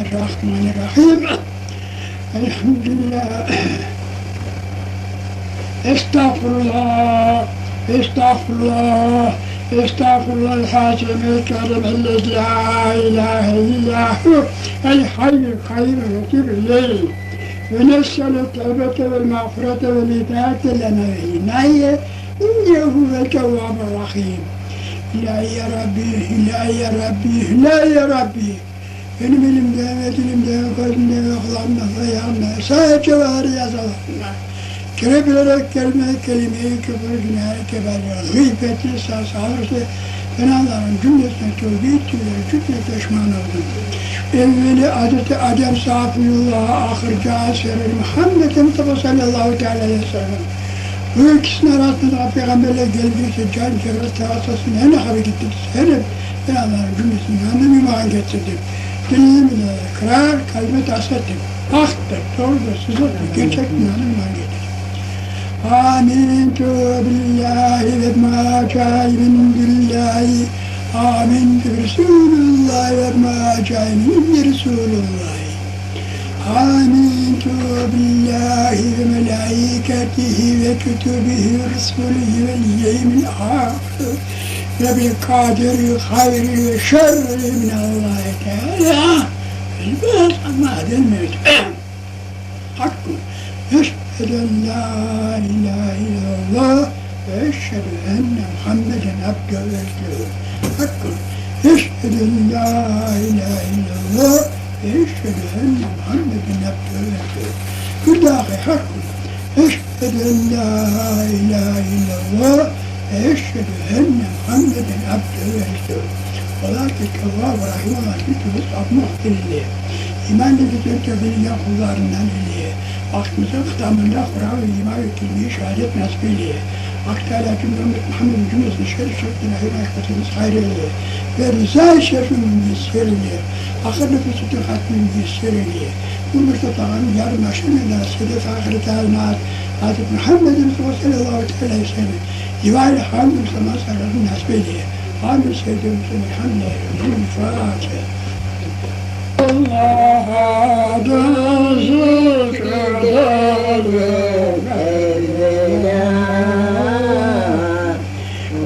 Errahmanirrahim. Elhamdülillah. Estağfurullah. Estağfurullah. Estağfurullah el-Hazim el-Kerim ellezî lâ ilâhe illâ hu el-hayyul kayyum ve etûbü ileyh. Ve nes'elü tevbete vel mağfirete vel hidayete lena ve linaye innehu huvel tevvabur rahim. İlahi ya Rabbi, İlahi ya Rabbi, İlahi ya Rabbi. Benim elimde ve dilimde ve gözümde ve kulağımda ve ayağımda ve sair cevahir yazalarımda kere bilerek kelime, kelime-i küfür, günah-ı kebair, gıybeti, sağ-sağırsı, fenaların cümlesine tövbe ettiğleri cümle peşman oldum. Evveli Hazreti Adem Safiyullah'a ahir Cafer Muhammed Mustafa sallallahu teala aleyhi ve sellem. Bu ikisinin arasında peygamberler geldiyse can cevret tevasasını her ne haber gittik her fenaların cümlesini yanına iman getirdim. Dilim ile ikrar, kalbe tasdik. Haktır, doğrudur, sıcaktır, gerçek imanı iman getirdim. Amintu billahi ve ma ca'e min billahi. Amintu bi Resulillahi ve ma ca'e min Resulillahi. Amintu billahi ve melaiketihi ve kütübihi ve resulihi ve yevmil ahir ve bil kaderi hayri ve şerri min Allahi Teala. Elbet ama denmedi. Hakkı. Eşhedü en la ilahe illallah ve eşhedü enne Muhammeden abdühü ve resulühü. Hakkı. Eşhedü en la ilahe illallah ve eşhedü enne Muhammeden abdühü ve resulühü. Bir daha hakkı. Eşhedü en la ilahe illallah ve eşhedü enne Muhammeden abdühü ve resulühü. Ola ki Tevvab Rahim olan lütfu affedildi. İman edip tövbe kullarından iliye. Vaktimize kıtamında Kur'an ve iman ve kelime-i şehadet nasip eyleye. Hak Teala cümle ümmet Muhammed'in cümlesini şerif şerif günahı başkasını hayır eyleye. Ve rıza-i şerifini müyesser eyleye. Ahir nefesi hatmi müyesser eyleye. Bu Mustafa'nın yarın aşırı sedef ahiret haline Hazreti Muhammed'in sallallahu aleyhi ve sellem. Divai hamdü sana sararını nasip eyleye. Amin sevdiğimizin elhamdülillah. Fatiha. Allah'a da zikredelim evvela.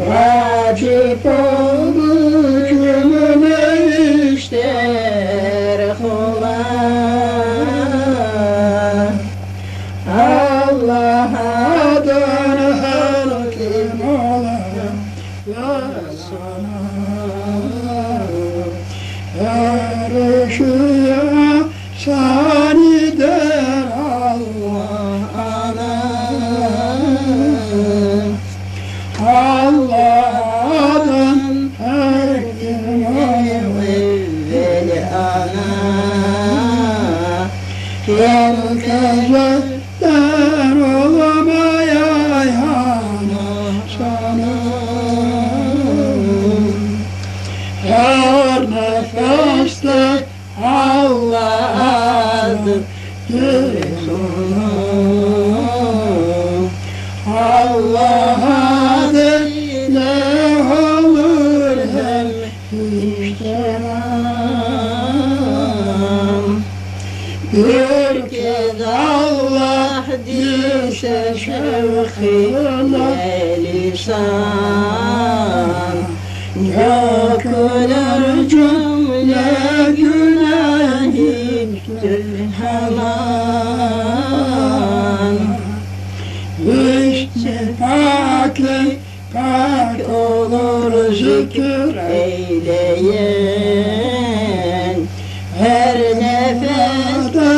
Vacip oldu cümle işler kula. Allah'a dön her kim ola. Sana her ışığa sani der Allah ana. Allah'tan her kim Evvel ana Herkese der olmaya yana sana. Her nefeste Allah'adır Allah'a ne olur her iş tamam. Bir kez Allah dise şevkine lisan Dökülür cümle günahı hemen. İşte pak pak olur zikir eyleyen her nefeste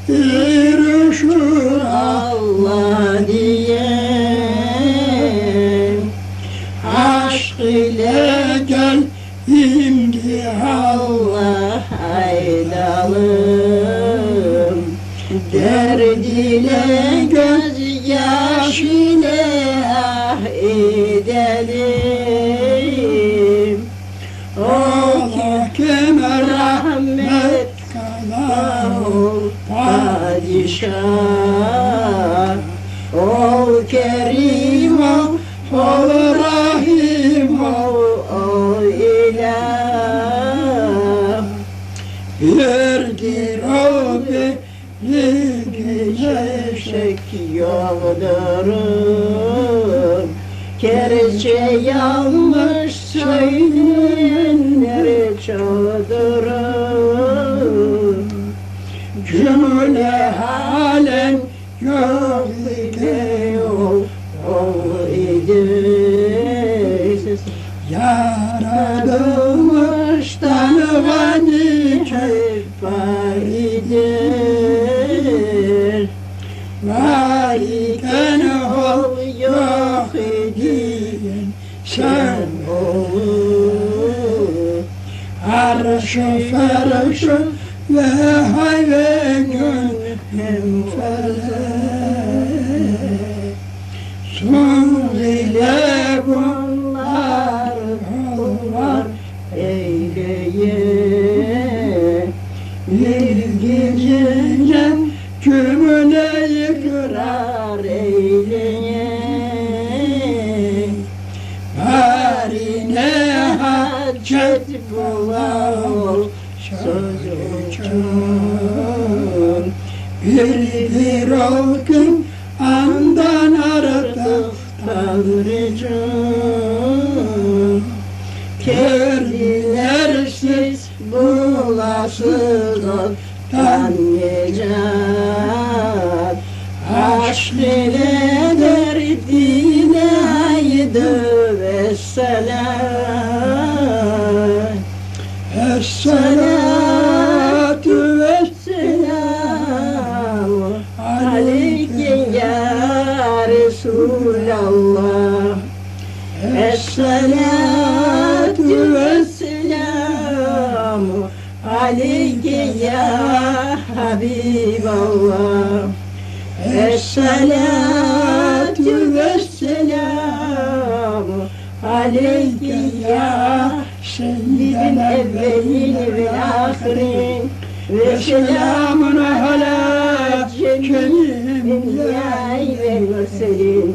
erişir Allah diyen Aşk ile gel imtihan Allah aydalım Derd ile göz yaş ile ah edelim Allah kime rahmet Rahmet kılar ol padişah Ol kerim ol, Ol rahim ol ol, ol ilah. Birdir ol birligine Şek yoldurum, Gerçi yanlış söyleyenler çoğdurum. Cümle alem yok idi Ol, ol idi. Yaratılmıştan gani Hep var idir. Var iken ol Ol yok idi. Sen Sen olur. arşı ferşı ve hayvengün Hem felek Sun ile bunlar bunlar var eyleye. Bilgiyle cümleyi kırar Kırar eyleye. Bari ne hacet Hacet bulan söz uçun. Bir bir olgun andan artık Artık Tanrıcım. Kerdiler siz bulasız ottan necat. Aşk ile derdine haydi ve selam. Esselatu Selamu vesselam aleyke ya Resulallah. Esselatu vesselamu aleyke ya Habiballah. Esselatu vesselamu aleyke ya Seyyidel Seyyidil evvelin vel ahirin ve Ve selamun selamun ala ala cemil enbiya'i vel murselin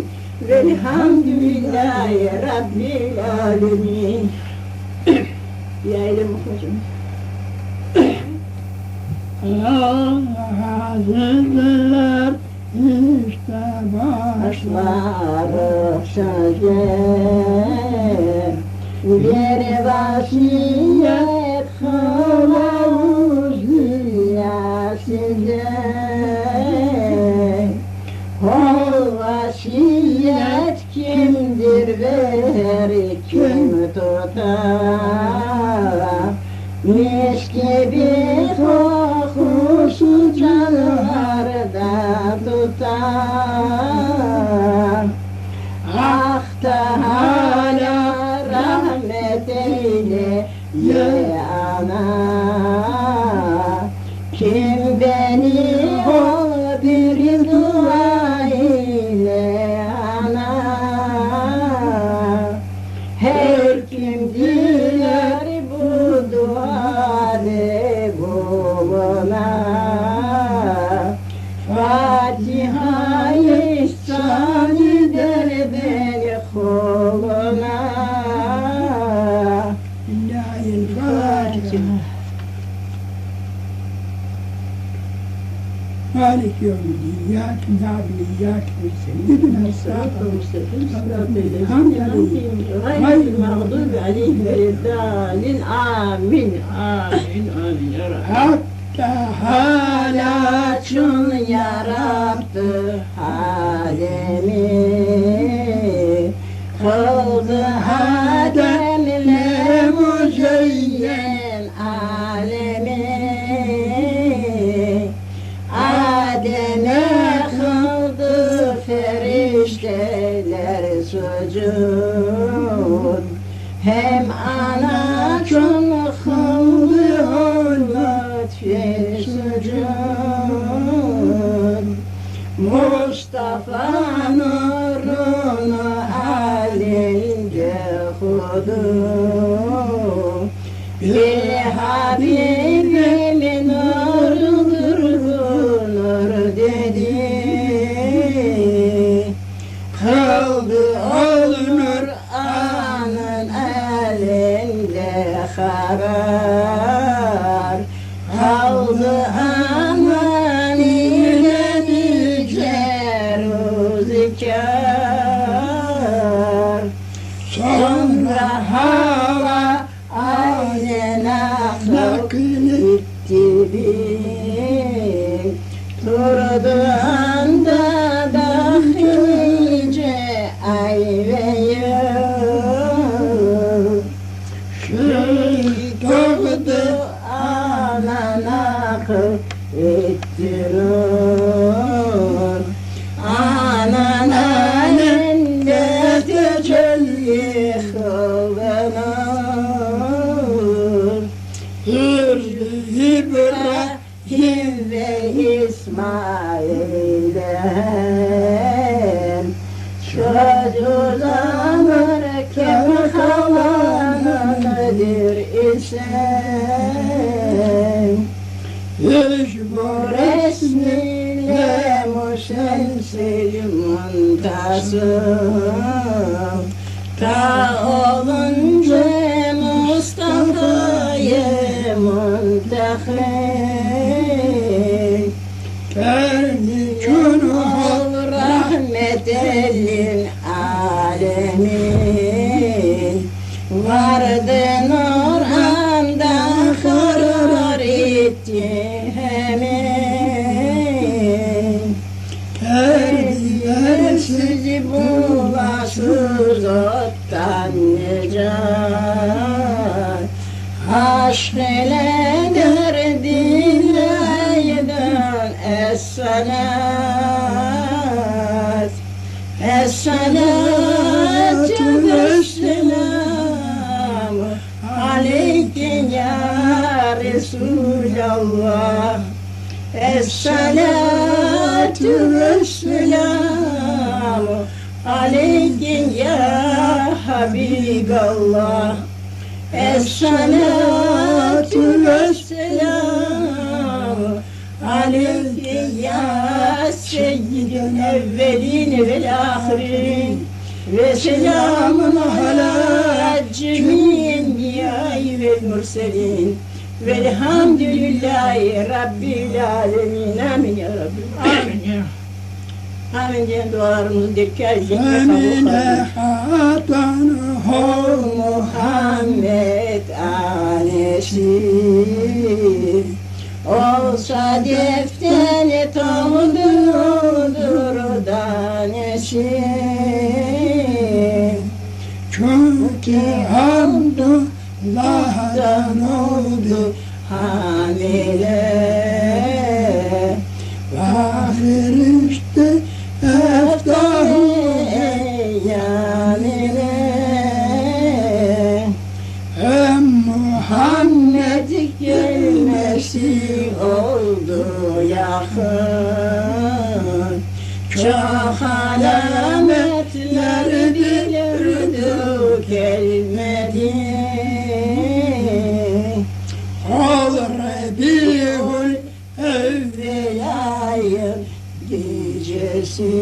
velhamdülillahi rabbil alemin. Ya elim hocam. Allah azizler işte başlar Başlar söze bir vasiyet kılavuz güya size. O vasiyet kimdir verir kim tutar? Mis gibi kokusu canlarda tutar. Ah Teala rahmet eyle ye ana. Kim beni ol bir dua ile ana. Her kim diler bu duade buluna. Fatiha-i Sani der beni kuluna. Lillahi'l-Fatiha. مالك يوم الدين إياك نعبد وإياك نستعين اهدنا الصراط المستقيم المستقيم صراط الذين غير المغضوب عليهم ولا الضالين آمين آمين آمين يا رب. Hatta hala Çun yarattı alemi Kıldı Adem'le müzeyyen alemi Adem'e kıldı ferişteler sucud Hem ana çun kıldı lütfi sucud Mustafa nurunu aleyce hudu Bir Habibimin nurudur bu nur dedi Kıldı ol nur. Qaldı aman ile nice ruzikâr. Soñra hava aynen naql etti bin. Turdı anda dahi nice ay ve yıl. Şey doğdı ana naql etti nur. Anan alende tecelli qıldı nur. İbrahim ve İsmailden söz uzanır kim halanıdır ise. İşbu resmiyle müselsel muntasıl ta olunca Mustafa'yı muntahip. Niçün ol rahmeten lil alemin Vardı nur anda hurur etti hemen. Terbiyetsiz bulasız ottan necat, Aşq ile derdine aydın es-salat, Es-salatu ves-selamu aleyke ya Resulallah, Es-salatu ves-selamu aleyke ya Habiballah, Es-salatu ves-selamu aleyke ya seyyidel evveline vel-ahirin ve selamun ala cemi'l enbiyai vel-murselin velhamdülillahi rabbil alemin. Amin ya Rabbi. Amin ya. Amin diyen dualarımızı derkâr edecek ve kabul Emine hatun Ol Muhammed anesi Olsa defteri toldurur danesi Çünki Abdullah'dan oldu hamile Va ferişte eftahu eyyam ile Em Muhammed Muhammed gelmesi oldu yakın. Çok alametler bilirdi gelmedi. Ol Rebihül Evvel ayın gecesi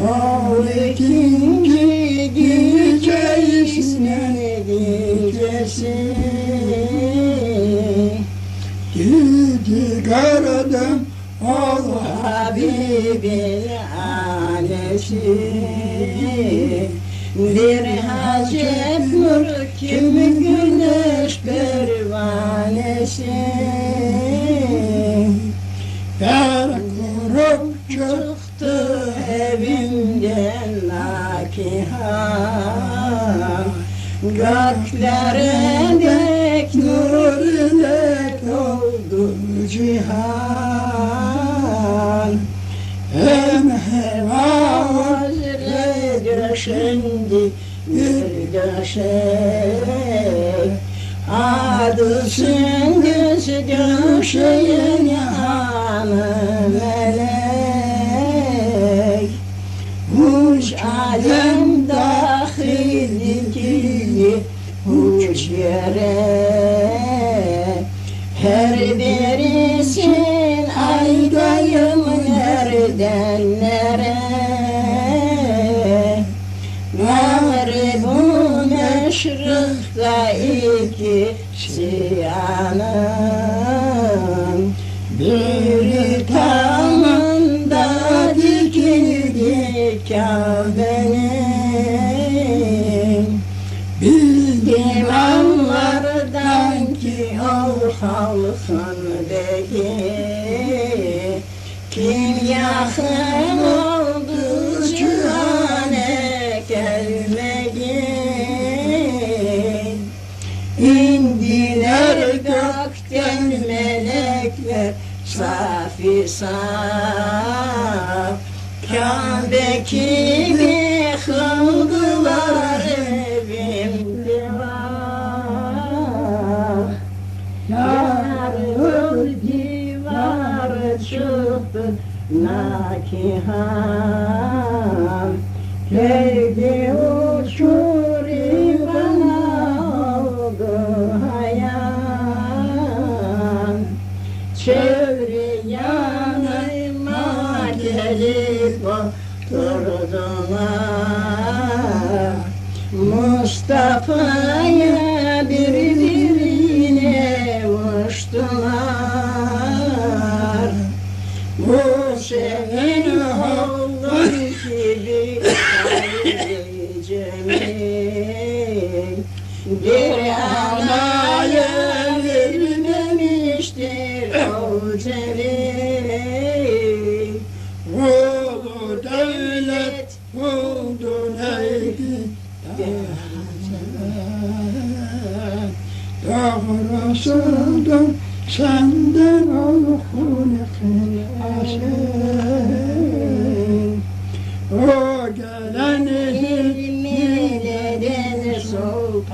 Ol ikinci gece ismin gecesi Gidi gördüm ol Habibin anesi Bir hacet nur kim güneş pervanesi Der kurup Çıktı evimden nakihan Göklere dek nur ile doldu cihan. Hem heva Hazre döşendi bir döşek Adı sündüz döşeyen hanı melek. Huş alem dahil dikili huş yere. Her birisin aydayım nereden nere. Mağrib-u meşrikte ikisi ana. Biri tamında dikildi Kâbeniñ. Bildim anlardan ki ol halqın begi, Kim yaqın oldı cihane kelmege. İndiler gökten melekler saf-i-saf, Kâbe kibi qıldılar evim tevaf. Yarıldı divarı çıqtı nakihan, Keldi uçurı bana oldı ayan. Çevre yanıma kelip oturdılar, Mustafaya bir-birine uçtılar. Bu senin oğlun kibi hayır-ı cemil, Bir anaya vermemiştir ol celil. Ulu devlet oldun ey Doğrusudur senden ol hulkın hasen. O gelen İlmileden sultanıdır,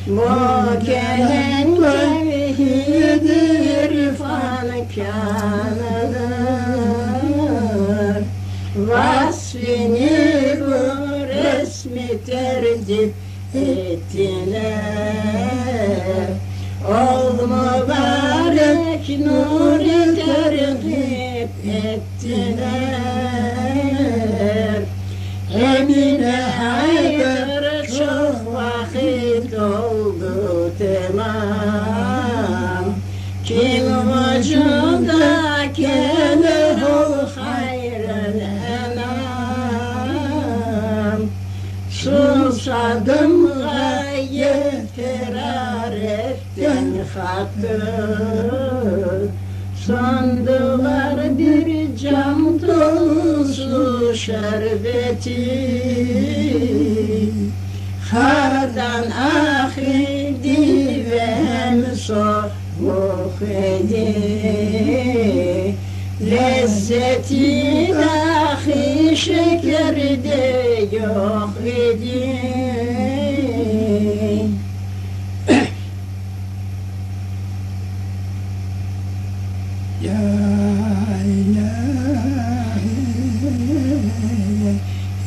Bu gelen tevhid irfan kânıdır. Vasfini bu resmi tertip ettiler, Ol mübarek nuri tergip ettiler. Emine Haydar çoq vaqıt oldu tamam, Kim vucuda kelir ol hayrül enam. Susadım ğayet hararetten qattı, Sundılar bir cam tolusu şerbeti. Hardan ah idi ve hem soğuq idi, Lezzeti dahi şekerde yoq idi. Ya ilahe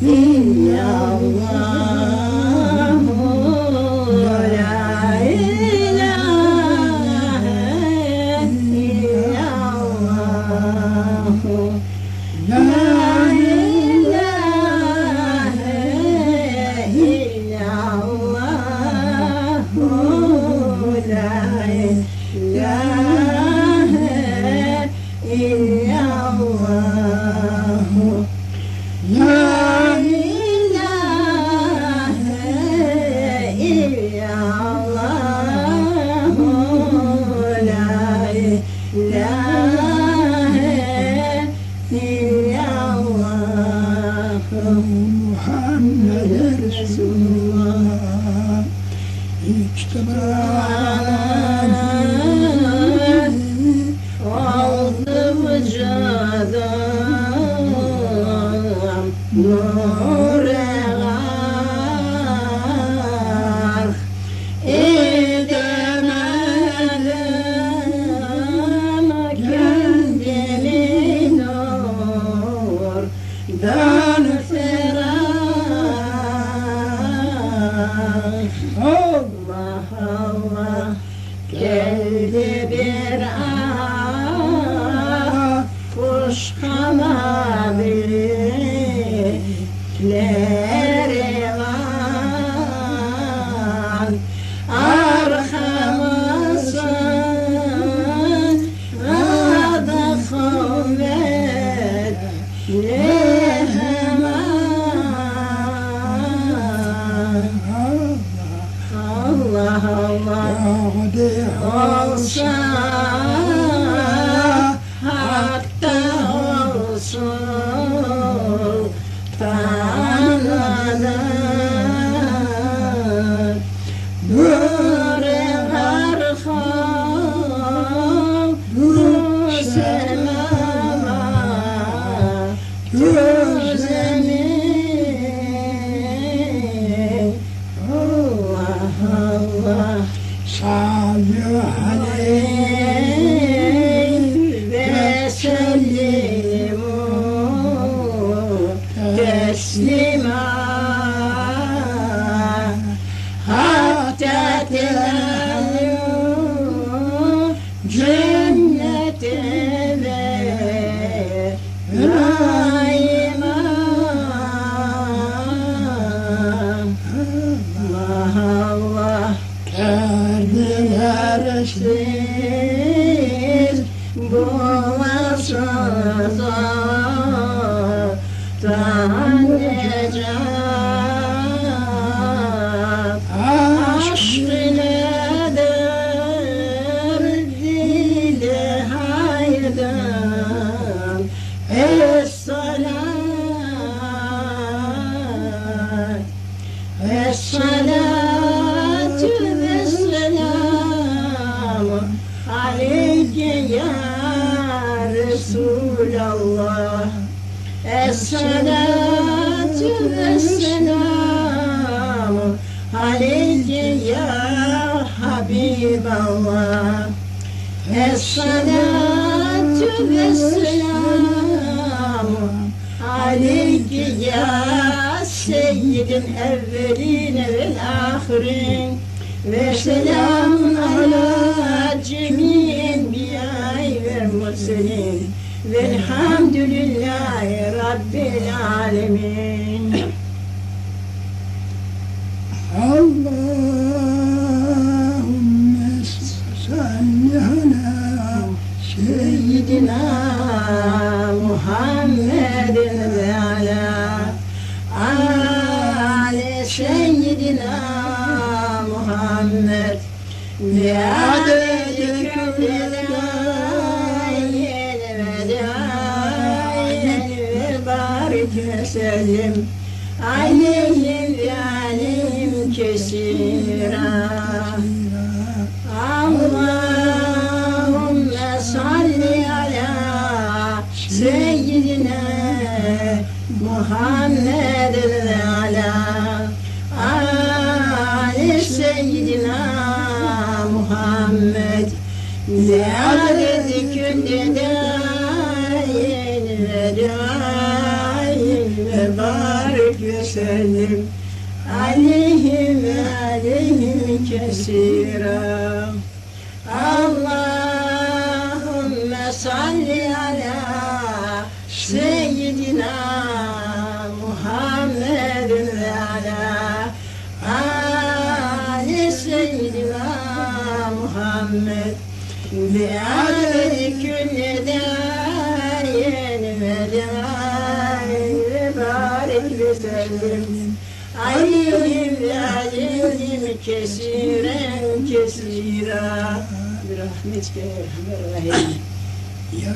İllallah, la ilahe illallah, la ilahe illallah, la ilahe illallah. La ilahe illallah, la ilahe illallah. Muhammed Resulullah Oldu vücudum nure gark, Edemedim kendimi nurdan ferah. Allah Allah geldi bir ah, Kuş kanadı ile. Allah Allah Dağde olsa hatta olsun tanada Nure gark oldu semava zemin Allah Allah Sallu aleyh ve sellimu teslima hatta telalu cennete ve naima Allah Allah Kerdiler siz bulasız tan necat Aşk ile derdile haydan Es-salat Es-salatu ve-selamu aleyke ya Resulallah Es-salatu ve-selamu aleyke ya Habiballah Es-salatu ve-selamu aleyke ya seyyidil evveline vel ahirin ve selamun ala cemi enbiyai vel murselin velhamdülillahi rabbil alemin. Allahümme salli ala Seyyidina Muhammedin ve ala ali seyyidina Muhammed ve adedi külli dain ve dain ve barik ve sellim aleyhim ve aleyhim kesira. Allahümme salli ala seyyidina Muhammed ve ala ali seyyidina Muhammed ve adedi külli dain ve dain ve barik ve sellim aleyhim ve aleyhim kesira. Allahümme salli ala seyyidina Muhammed ve ala ali seyyidina Muhammed ve adedi külli dain ve dain ve barik ve sellim aleyhim ve aleyhim kesiren kesira Birahmetike ya erhamer rahimin. Ya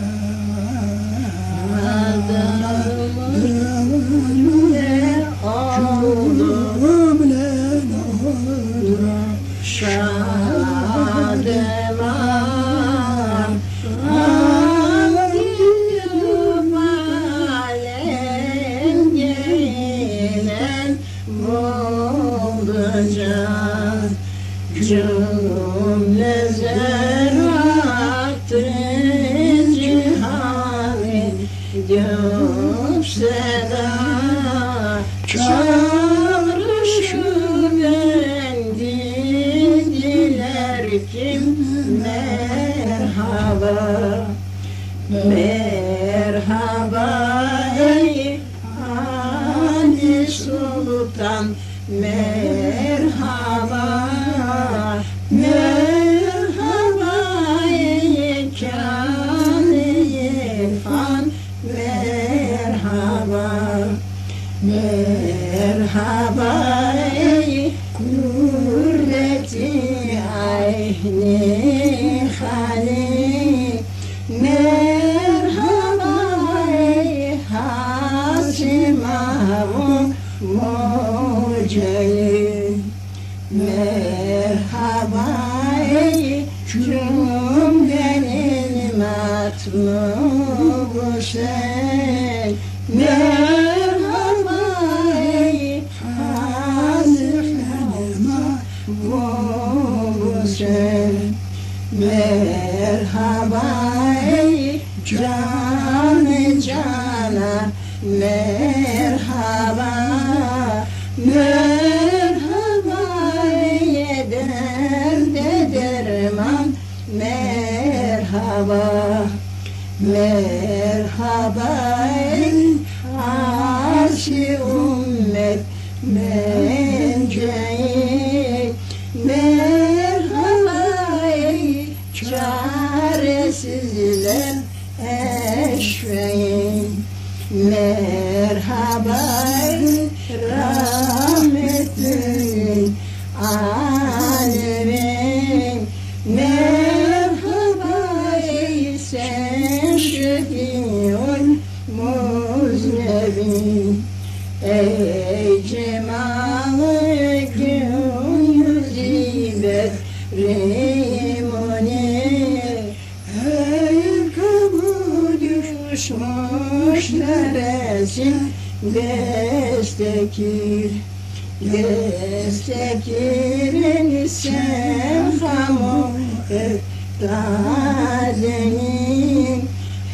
Ne oldu cümle şademan alem gelen buldu can Cümle zerratı cihanı Diyor seda Çağrışır diler kim merhaba Merhaba ey Ali Sultan Merhaba Merhaba ey kâni irfan Merhaba Merhaba ey kudretül. Zihni hali Merhaba ey has-ı mahbub celil Merhaba ey cümlenin matlubu sen Merhaba ey has-ı mahbub sen Merhaba ey can-ı cana merhaba Merhaba ey derde derman merhaba Merhaba ey arş-ı ümmet menceyi Merhaba ey çaresizler eşfeyi Merhaba ey rahmetül alemin Merhaba ey sen şefiul müznebin Ey cemalı gün yüzü bedri münir Ey kabı düşmüşleresin destekir Destekirin sen hamu eftadenin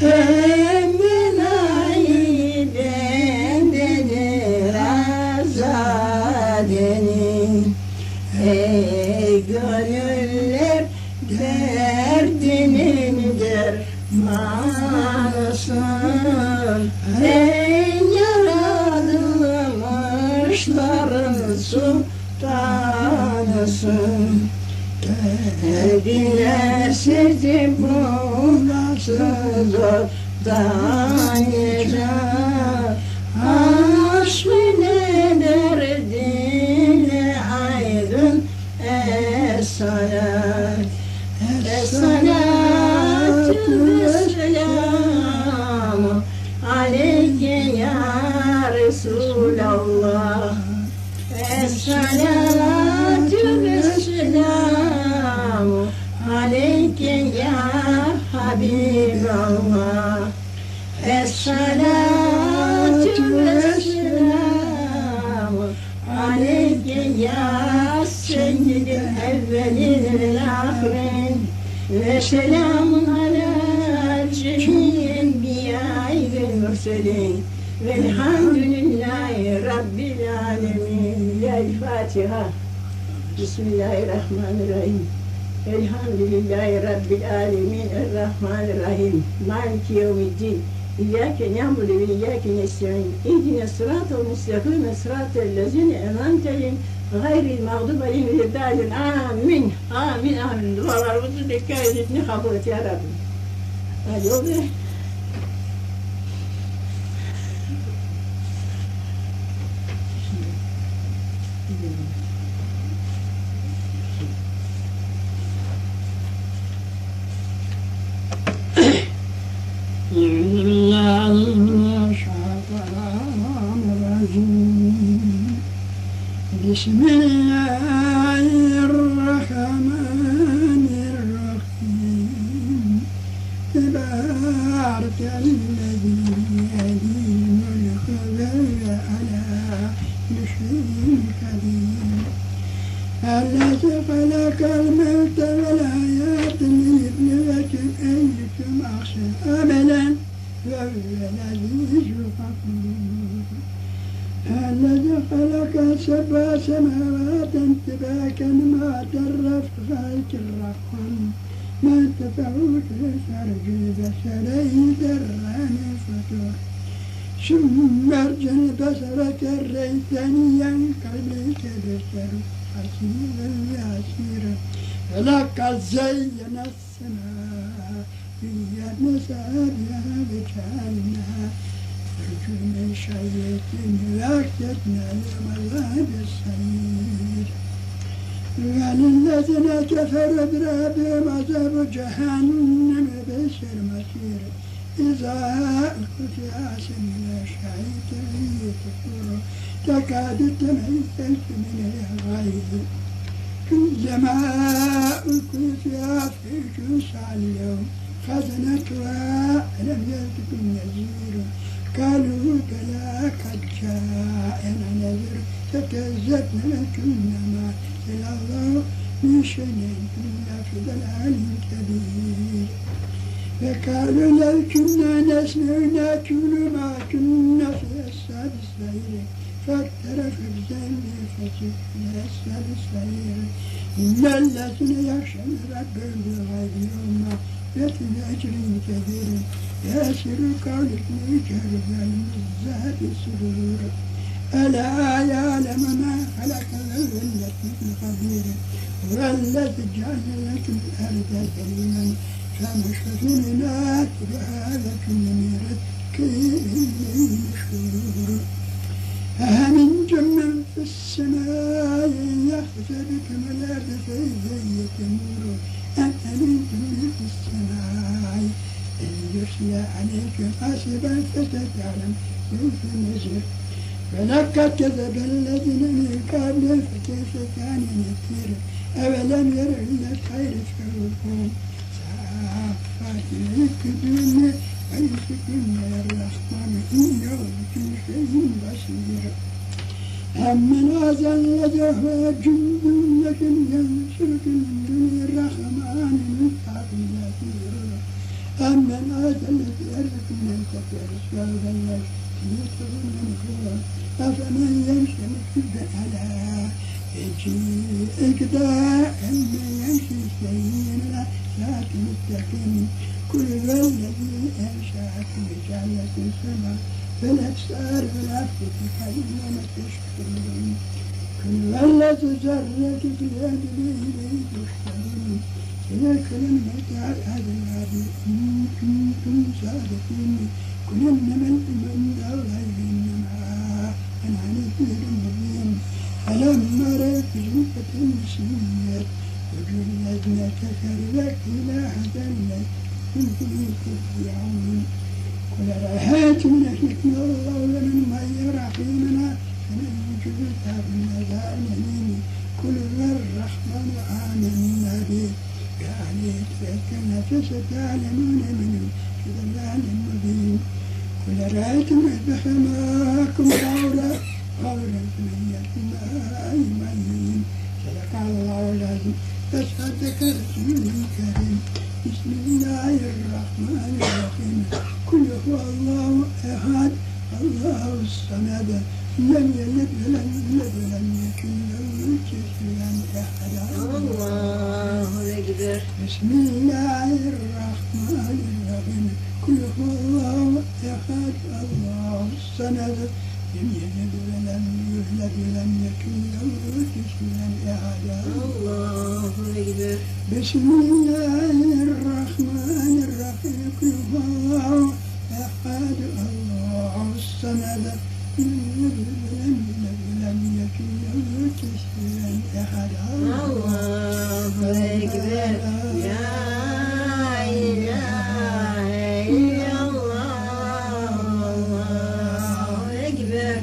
Hem belayı bendedir azadenin Ey gönüller derdinin dermanısın Ey yaratılmışların sultanısın Dediler sizi bu nasıl zordan Aşk ile derdine aydın Es-salat Es-salatu vesselamu aleyke ya Resulallah Es-salatu vesselamu aleyke ya Habiballah Es-salatu vesselamu aleyke ya seyyidil evvelin vel ahirin ve selamun ala cemil enbiyai vel murselin velhamdülillahi rabbil alemin. El Fatiha. Bismillahirrahmanirrahim. Elhamdülillahi rabbil alemin. Errahmanirrahim. Maliki yevmiddin. İyyâke na'budu ve iyyâke nestaîn. İhdina sıratal müstakîm, sıratal lezîne en'amte aleyhim, gayril mağdubi aleyhim veleddâllin. Amin. Amin. Amin. Dualarımızı dikkat edin, kabul et ya Rabbim. Hadi oldu. Bismillahirrahmanirrahim. Tebarekellezî biyedihil mülkü ve huve alâ kulli şeyin kadîr. Ellezî halakal mevte vel hayâte liyebluvekum eyyüküm ahsenu amelen ve huvel azîzul gafûr. Ellezî halaka seb'a semâvâtin tibâken mâ terra fî halkir rahmân mâ tefevvüte fercül besere derre min futur. Sümme ercel besere kerreyteni yenkalike beseru hasiren ve hasira. Ve lekad zeyyena semâ dünya mesâbiha ve cealnâ rücûmen şayyetin ve aktetnâ lehum azâbe sayîr. Velillezine keferu birabbihim azabu cehennem ve bi'sel masir. İzâ ulqu fîhâ semi'û şehîken ve hiye tefûr tekâdü temeyyezu minel gayz. Küllemâ ulqu fîhâ fevcun se'ellehum hazenetuhâ elem ye'tikum nezîr. Kâlû belâ kad câenâ nezîr fekezzebnâ ve kulnâ mâ nezzelallahu min şeyin in illâ fî dalâlin kebîr. Ve kâlû lev künnâ nesme'u na'kilu mâ künnâ fî ashabis sa'îr. Fe'terefû bizenbihim fesûhkan li ashabis sa'îr. İnnellezîne yahşevne rabbehum bil gaybi lehum mağfiretun ve ecrun kebîr. Yâsirû kavleküm ve yücherû bi'ilmi sudur. Elâ ya'lemu men halaka ve huvel letîful habîr. Huvellezî ceale lekümül erde zelûlen femşû fî menâkibiha ve kulû min rizkihi ve ileyhin nüşûr. Eemintum men fissemâi en yahsife bikümül erde fe izâ hiye temûr. Em emintum men fissemâi en yursile aleyküm hasiben fesetâlem keyfe nezir. Ve lekad kezebellezîne min kablihim fekeyfe kâne nekîr. Evelem yerev ilel tayri fevkahum sâffâtin yekbidûne ve yumsikûne errahmânu innehu bikülli şeyin basîr. Emmen hâzellezî huve cündün leküm yensurüküm min dûnirrahmâni min kâfirîn. Emmen hâzellezî yerzuküm min emseke rizkahu bel yebsutû nuşûra. Efemen yemşî mukibben alâ vecihi ehdâ emmen yemşî seviyyen alâ sıratın müstakîm. Kul huvellezî enşe'eküm ve ceale leküm sem'a vel ebsâre vel afidete kalîlen mâ teşkurûn. Kul huvellezî zerreküm fil erdi ve ileyhi tuhşerûn. Seyekulûne metâ hâzel va'du in kuntum sâdikîn. Kul innemel ilmu indellâhi ve innemâ ene nezîrun mubîn. Felemmâ re'evhu zulfeten siyyet vücûhüllezîne keferû ve qîle hâzellezî kuntum bihi ted'ûn. Kul era'eytum in ehleknallâhu ve men ma'iye rahîmena femen yucîbul kâfirîne min azâbin elîm. Kul huverrahmânu âmennâ bihi ve aleyhi tevekkelnâ feseta'lemûne men huve fî dalâlin mubîn. Kul era'eytum in asbaha mâukum gavran femen ye'tî bimâin mu'în. Sadakallâhul azîm ve sadaka Resulül kerim. Bismillahirrahmanirrahim. Kul huvallahu ehad. Allahu samed. Lem yelid ve lem yulad ve lem yekun lehu kufuven ehad. Allahu Ekber. Bismillahirrahmanirrahim. Kul huvallahu ehad. Allahu samed. Lem yelid ve lem yulad ve lem yekun lehu kufuven ehad. Allahu Ekber. Bismillahirrahmanirrahim. Kul huvallahu ehad. Allahu samed. Lem yelid ve lem yulad ve lem yekun lehu kufuven ehad. Allahu Ekber. La ilahe illallah. Allahu Ekber.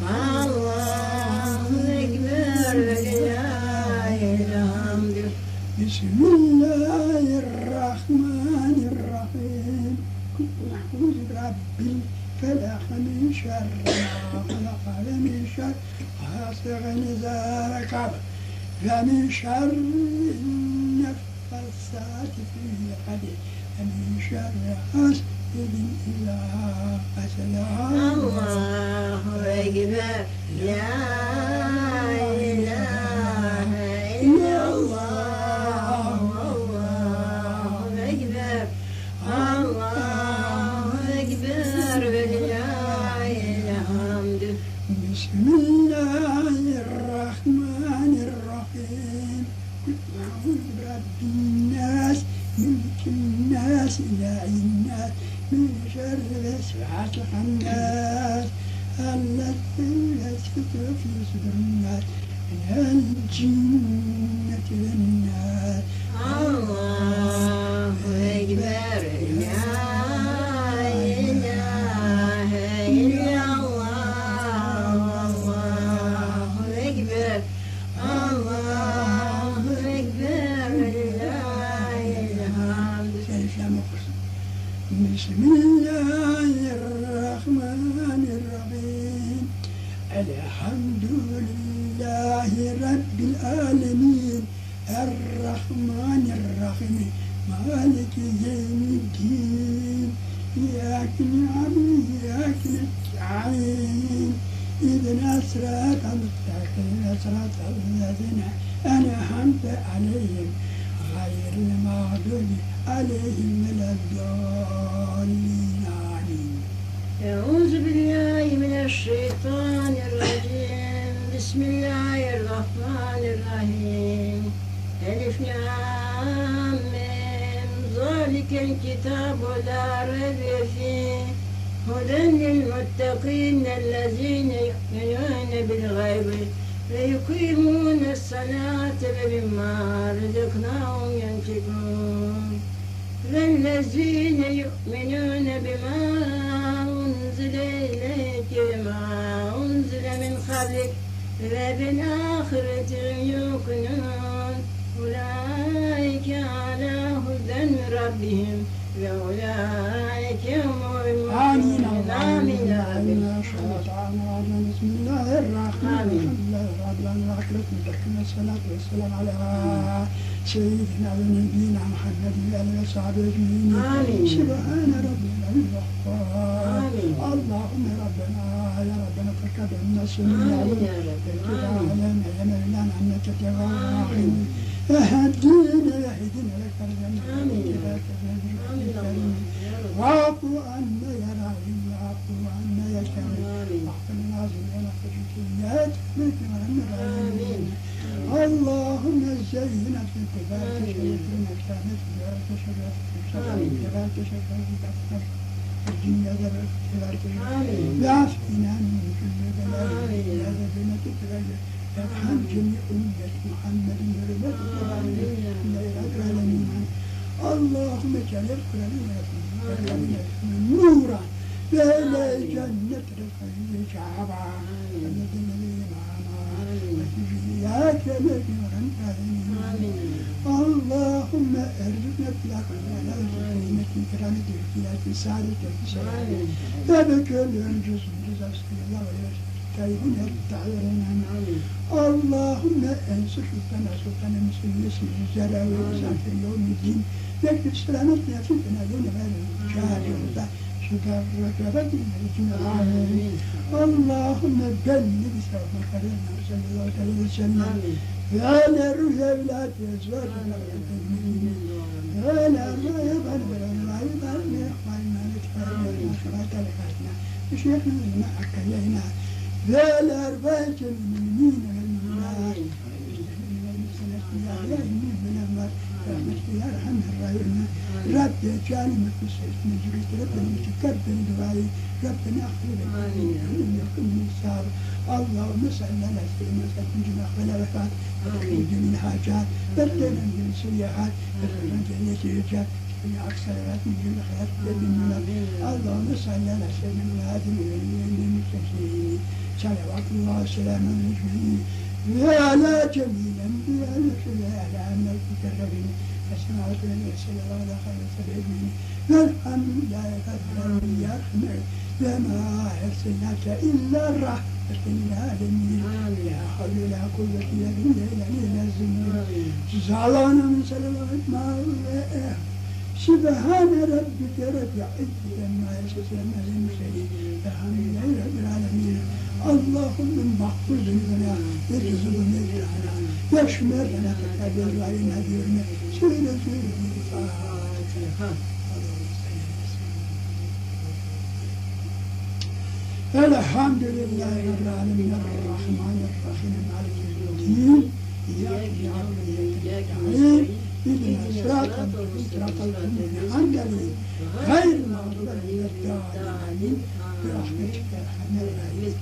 Allahu Ekber. Ve lillahil hamd. Bismillahirrahmanirrahim. Kul a'udhu birabbil felak min şerri ma halak ve min şerri gasikin izâ vekab ve min şerri neffâsâti fil ukad ve min şerri hasidin izâ hased. Allahu Ekber. La ilahe illallah. Allahu Ekber. Allahu Ekber. Ve lillahil hamd. Bismillahirrahmanirrahim. Kul a'udhu birabbin nas, melikin nas, ilahin nas, min şerril vesvesil hannas, ellezî yuvesvisu fî sudurin nas, Minel cinneti ven-nas. Allahu Ekber, Lâ ilâhe illallah, Allahu Ekber, Allahu Ekber, velillâhil hamd. Sen İslâm oqursıñ. Bismillâhirrahmanirrahim. Elhamdülillahi Rabbil âlemin. Errahmanirrahim. Maliki yevmiddin. İyyâke na'budu ve iyyâke nesta'in. İhdina sıratal müstakîm. Sıratal lezîne en'amte aleyhim. Gayril mağdubi aleyhim veleddâllin. Amin. Euzu billahi mineşşeytanirracim. Bismillahirrahmanirrahim. Elif lâm mim. Zalikel kitabu la reybe fih. Huden lil muttaqin ellezine yu'minune bil gaybi ve yuqimune salate ve mimma rızaknahum yunfikun. Vellezine yu'minune bima unzile ileyke ve ma unzile min qablik ve bil ahireti yuqinun. Ulaike ala huden min rabbihim ve ulaike humul Amin. muhtedun. Amin. Amin. Bismillahirrahmanirrahim. Vessalatu vesselamu ala seyyidina ve nebiyyina Muhammedin ve alihi ve sahbihi ecmaîn. Amin. Sübhane rabbil ghaffar. Amin. Allahümme Rabbena ya Rabbena tekabbel minna Amin ya Rabbi. Amin. aleyna ya Mevlana inneke tevvabur Amin. rahim. Ehdina yehdina lek Amin ya Rabbi. Amin Allah'ım. Ya Rabbi. Va'fu anna ya Rahim, va'fu anna ya Kerim. Amin. واغفر لنا ذنوبنا وخطيئاتنا Amin. اللهم زينا في اتباعك آمين. شريفنا كانت اتباعك شريفنا آمين. اتباعك شريفنا الدنيا اتباعك Amin. وعافنا من كل بلاء آمين. هذا بما تتبعك ارحم جميع أمة محمد برحمتك آمين. يا رب العالمين اللهم اجعل القرآن نورا وإلى جنة الخير شعبا الذي معنا إياك نعبد Amin. اللهم ارزقنا اتباعك على كرامة في سعادة في Amin. سعادة بكل جزء جزء صلى الله عليه وسلم تايبون التعيرين Amin. اللهم انصر سلطان سلطان المسلمين اسم الزرع والإنسان في يوم الدين يكفي سلامتنا في الدنيا بعد شكر ركبت Amin. اللهم بلغ سوف خيرنا صلى الله عليه وسلم Amin. وعلى روح أولاد أزواجنا Amin. وعلى الرأي شيخنا حكينا وعلى أربعة المؤمنين والمؤمنات يا أرحم الراحمين رب اجعلنا في سيدنا جريت ربنا تقبل دعائي ربنا اغفر آمين. لنا من الصعب اللهم صل على سيدنا محمد ولا وفات آمين. من الحاجات بدلنا من السيئات بدلنا من السيئات من أكثرات من جل خير آمين. اللهم صل على سيدنا محمد المسلمين صلوات الله وسلامه عليه وعلى جميع الأنبياء والرسل على عامة المكرمين السماوات والأرض الله على خير السبيل والحمد لله رب العالمين يا أرحم وما أرسلناك إلا رحمة للعالمين آمين. لا حول ولا قوة إلا بالله العلي العظيم Amin. زعلان من سلامة ما سبحان ربك رب العزة عما يصفون على المرسلين الحمد لله رب العالمين اللهم اغفر ذنوبنا وارزقنا واشمر لنا تكبر علينا ديرنا سيرة سيرة الفاتحة الحمد لله رب العالمين الرحمن الرحيم مالك يوم الدين إياك نعبد وإياك نستعين اهدنا الصراط المستقيم صراط الذين أنعمت عليهم غير المغضوب عليهم ولا الضالين برحمتك يا أرحم الراحمين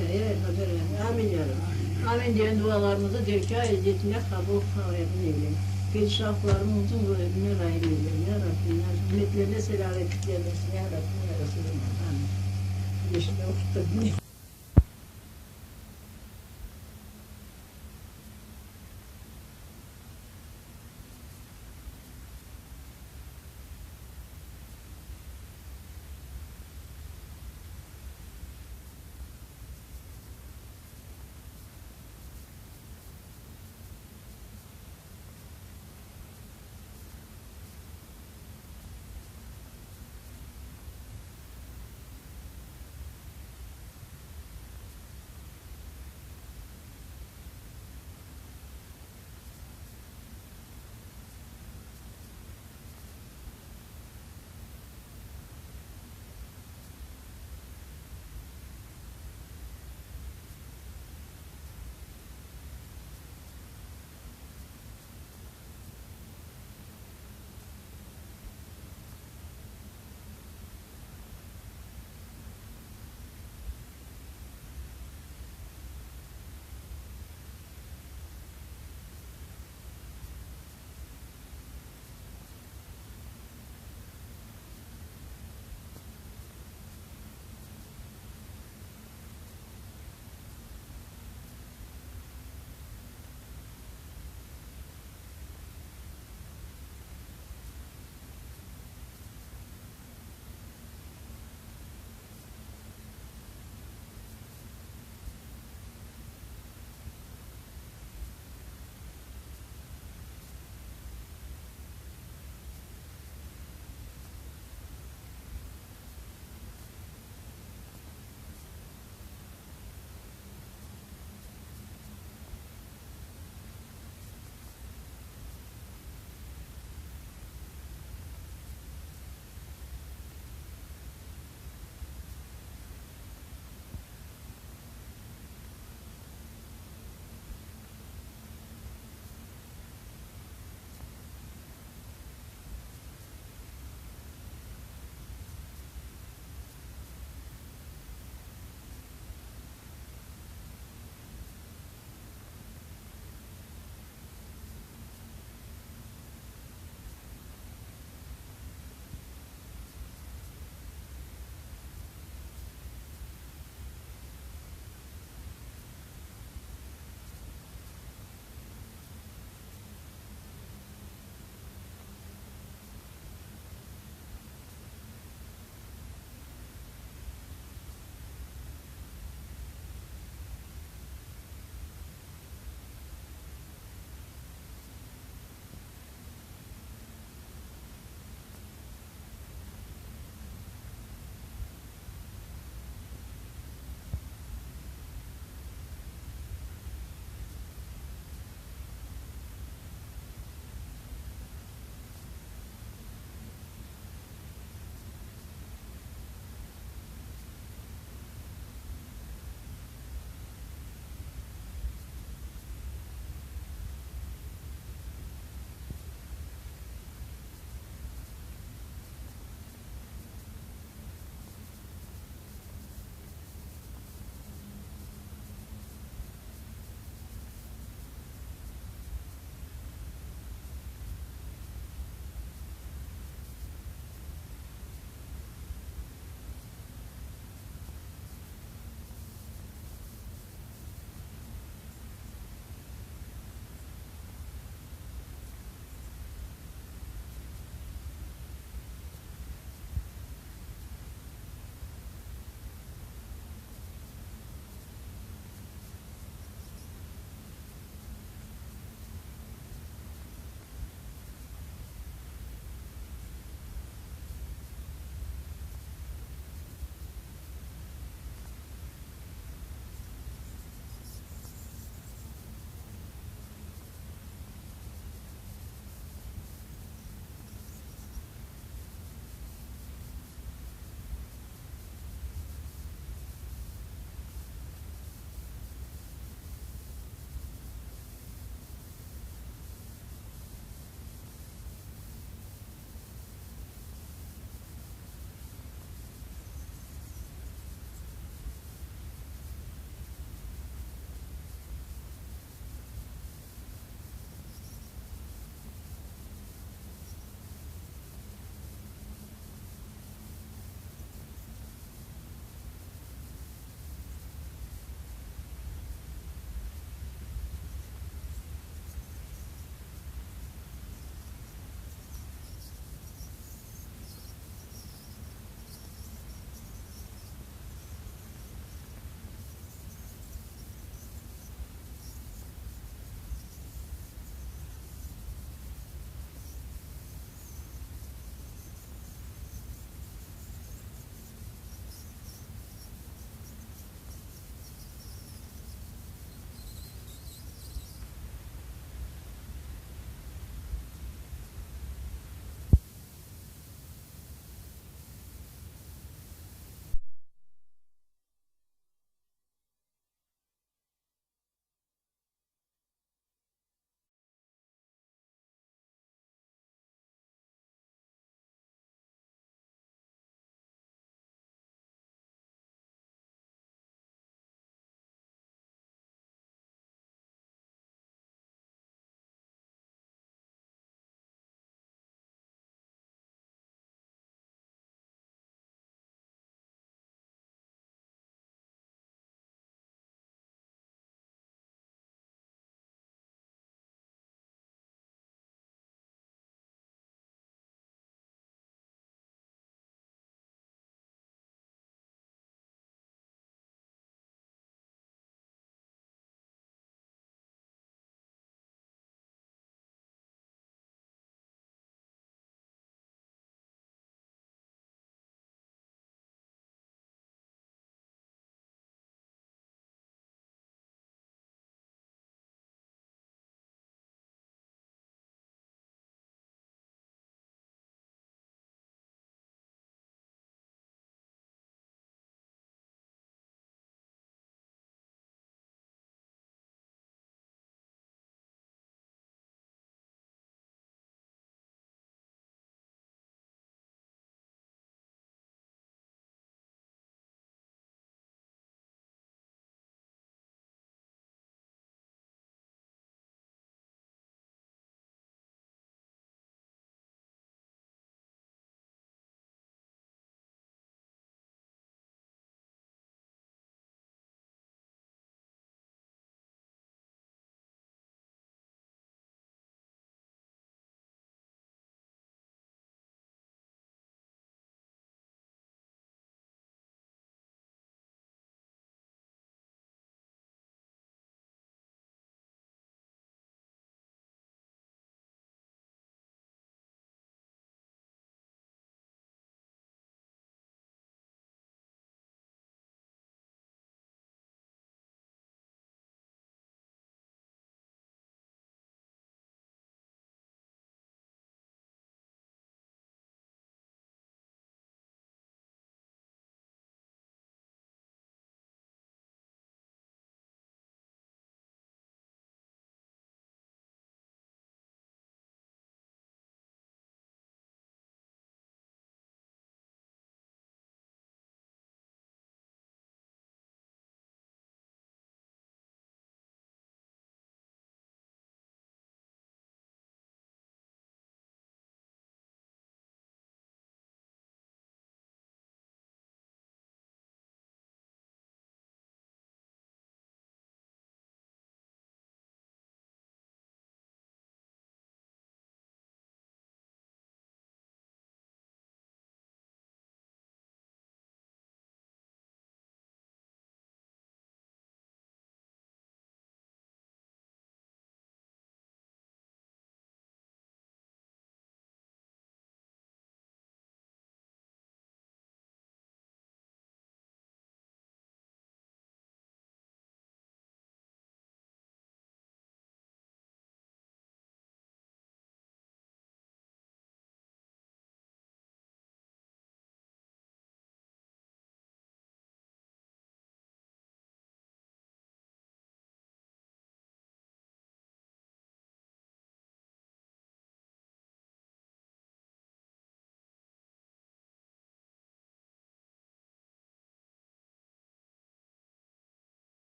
Amin ya Rabbi. Amin diyen dualarımızı dergâh izzetine qabul eyle. Pedişahlarımızın ruhlarına rahim eyle. Ya Rabbim, ya ümmetlerine selâmetlik versin. Ya Rabbim, ya Resulallah. Amin. Yeşil oquttım.